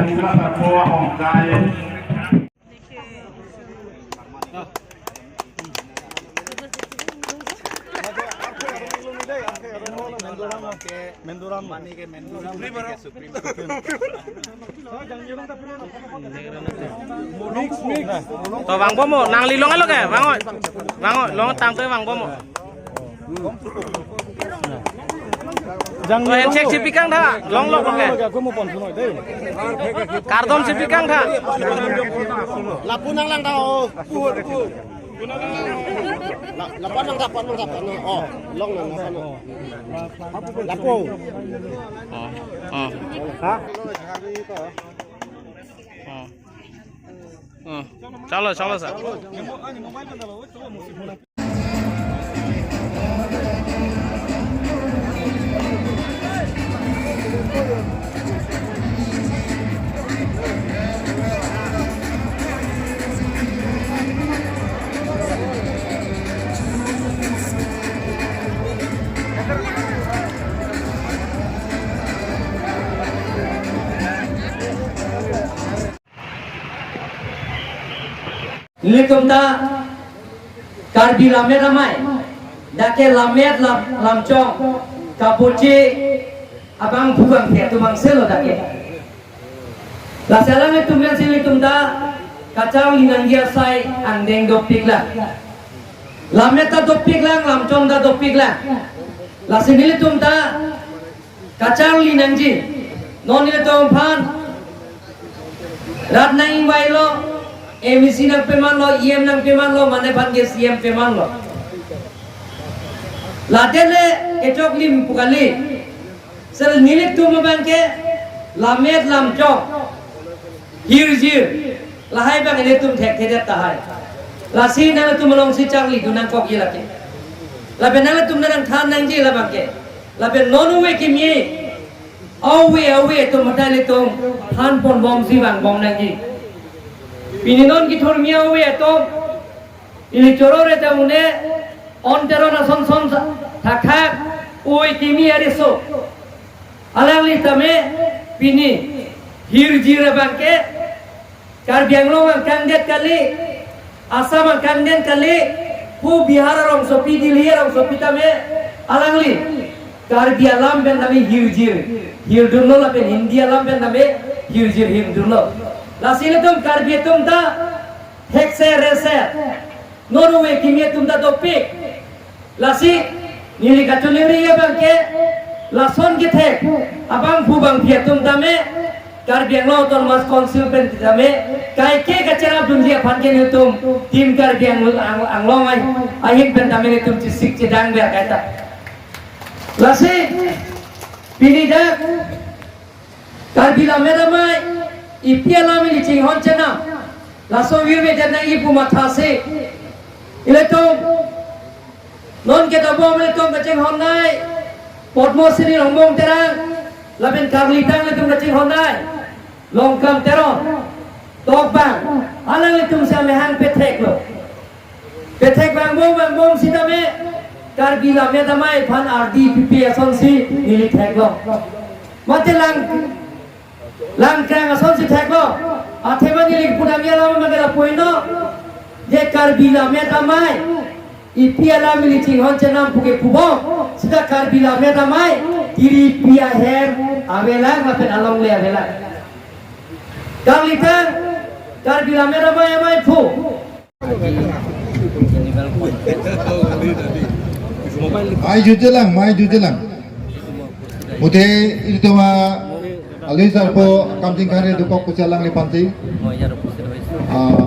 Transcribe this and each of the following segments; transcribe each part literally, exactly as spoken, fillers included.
To vangpo mo, nangli long alo ke, vangoi. Vangoi, long tangte vangpo mo. To handshake si pikang tha, long long ke. Kardom si pikang tha. Lapu nanglang tha, oh. La, lapu nang tha, lapu nang tha, oh. Long nang tha, oh. Lapu. Oh, oh. Ha? Oh. Oh. Chalo, chalo, sir. Nelitum ta Karbi Lammet Amei, dak ke lammet lam, lamchong, kaboche abangphu bangphi atum angselo dak ke. Lasi alanglitum pensi nelitum ta kacharli nangji asai angdeng dopik lang. Lammet ta dopik lang, lamchong ta dopik lang. Lasi nelitum ta kacharli nangji. Non nelitum aphan rat nang-ingvailo, MAC nangpemanlo, EM nangpemanlo, mane aphan ke CEM pemanlo. Ladak le kechoklim pu kali. Sel nelitum abang ke lammet lamchong, hirjir, lahai abang nelitum thekthedet tahai. Lasi nangtum alongsi charlidun nangkokji lake. Lapen nangtum nangthan nangji labang ke. Lapen non ove kimi, ove ove atum hatai nelitum thanponbomsi vangbom nangji. Pini non kethurmi ove atum, ili choro re ta une, on teron ason son sa, thakthak, ove kimi ariso. Alangli tame pini hirjir abang ke Karbi Anglong angkangdet kali, Assam angkangdet kali, pu Bihar arongsopi, Delhi arongsopi tame alangli Karbi alam pen tame hirjir hirdunlo lapen Hindi alam pen tame hirjir hirdunlo. Lasi nelitum Karbi atum ta hekse rese. Non ove kimi atum ta dopik. Lasi neli kachiningri abang ke lason kethek abangphu bangphi atum tame Karbi Anglong Autonomous Council pen tame kaike kacherapdunji aphan ke nelitum Team Karbi Anglong, Ang-, Anglong ai, ahin pen tame nelitum chesik chedang ber kaita. Lasi pini dak Karbi Lammet Amei, ipi alam ili chinghon chenam, laso virve jan nangji pu mathasi. Ilitum non kedobom ilitum kachinghonnei Padma Shri Rongbong Terang, lapen karlitang ilitum kachinghonnei Longkam Teron, tokbang, alanglitum si amehang petheklo. Pethek vangbom vangbom sitame Karbi Lammet Amei aphan ardi pipi asonsi neli theklo. Mate lang, langkrang asonsi theklo. Athema neli pudamji alam mangala puino, je Karbi Lammet Amei, ipi alam ili chinghon chenam puke pubom, sita Karbi Lammet Amei tiripi ahem avelang lapen alongle avelang. Karlitang, Karbi Lammet Amei amei phu. Mai jujelang, mai jujelang. Mute itu ma alui sarpo kamting kare dukok kusi alangliphan si. Ah,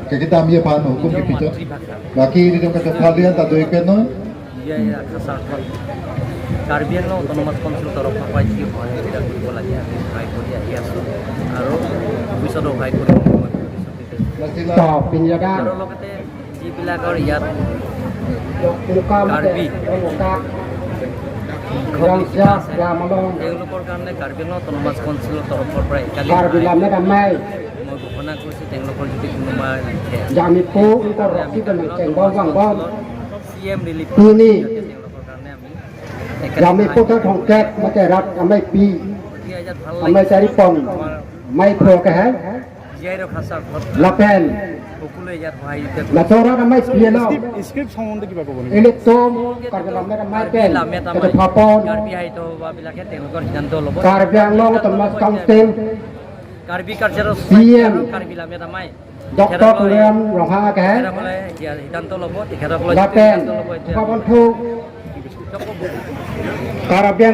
ke kita amye pan hukum ke pichot. Baki itu kata kalian tak doikan no. Iya, iya, kasar kan. Karbi Anglong Autonomous Council তৰফৰ পৰা যি হয়, এইবিলাক কৰিব লাগে, আমি ট্ৰাই কৰি আহি আছোঁ আৰু ভৱিষ্যতেও ট্ৰাই কৰিম বুলি মই ভৱিষ্যতে Stop, pinjada. আৰু লগতে যিবিলাকৰ ইয়াত Buka, Karbi, buka. শিক্ষক Yang শিক্ষিকা siap, আছে, ya, malong. তেওঁলোকৰ কাৰণে কাৰ্বি আংলং অট'নমাছ কাউন্সিলৰ তৰফৰ পৰা একাডেমী Karbi Lammet Amei. মই ঘোষণা কৰিছোঁ, তেওঁলোকৰ যদি কোনোবা লিখে, Jamipo, engkor roki dan ceng bau bang bau. C M relief Pini. তেওঁলোকৰ কাৰণে আমি academy Jamipo ta thongkek, mate rat amei pi. গতিকে আজি Amai Charipon, amai Phro Kehai, Lapen, Nachora amai P L O, Script সম্বন্ধে কিবা ক'ব নেকি? Electrum, Karbi Lammet amai pen, Karbi Lammet amai, Kata Phapon, Karbi Haitho Hoba bilake tenglokor siddhanto lobo. Karbi Anglong Autonomous Council, Karbi Cultural Society, C M, Karbi Lammet amai. Doctor Tuliram Ronghang Kehai, Siddhanto lobo, siddhanto lobo, Lapen, siddhanto lobo, Phapon Thu, Karbi